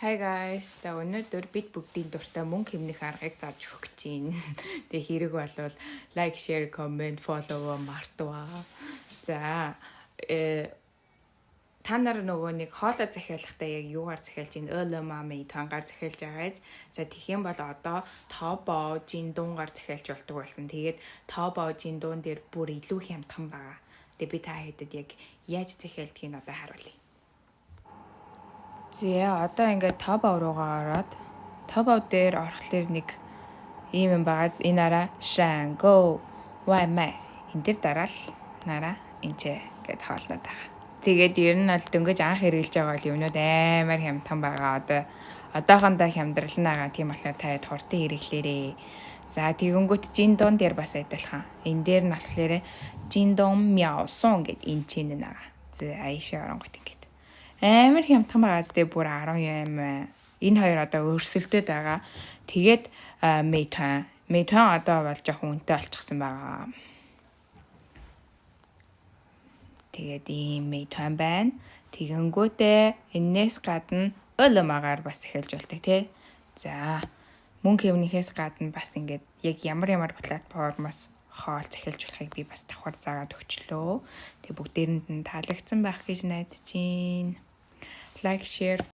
Hi guys. За, өнөөдөр бид бүгдийн дуртай мөнгө хэмнэх аргыг зааж өгөх гэж байна. Тэгээ хэрэг болвол like, share, comment, follow мартваа. За, та нар нөгөө нэг хоолой захиалгахдаа яг юугаар захиалж ийн? 饿了么, 美团-гаар захиалж байгаа биз. За, тэгэх юм бол одоо Taobao, Jingdong-гаар захиалж болдог болсон. Тэгээд Taobao, Jingdong дээр бүр илүү хямдхан байгаа. Тэгээ би та хэдэд яг яаж захиалдгийг одоо харуулъя. За, одоо ингээд Taobao руугаа ороод, Taobao дээр орохлоор нэг ийм юм байгаа. Энэ араа 闪购外卖 энэ дээр дараал нараа энэ ч гэд хоолнод байгаа. Тэгээд ер нь бол дөнгөж анх хэрэглэж байгаа бол юмнууд амар хямдхан байгаа. Одоо одоохондоо хямдрал нь байгаа. Тийм болохоор та хэд хурдан хэрэглээрээ. За, тэгэнгүүт Jingdong дээр бас адилхан. Энэ дээр нь болохоор 京东秒送 гэд энэ ч нэг байгаа. За, аяшаа оронгот ингээд амар хямдхан байгаа зү, бүр 10 юм. Энэ хоёр одоо өрсөлдөд байгаа. Тэгээд 美团. 美团 одоо бол жоохон үнэтэй болчихсон байгаа. Тэгээд ийм 美团 байна. Тэгэнгүүтээ энээс гадна 饿了么-гаар бас эхэлж болдог, тий. За, мөнгө хэмнэхээс гадна бас ингээд яг ямар ямар платформоос хоол захиалж болохыг би бас давхар заагаад өгчлөө. Тэгээ бүгдээрэнд нь таалагдсан байх гэж найдаж байна. Like, share.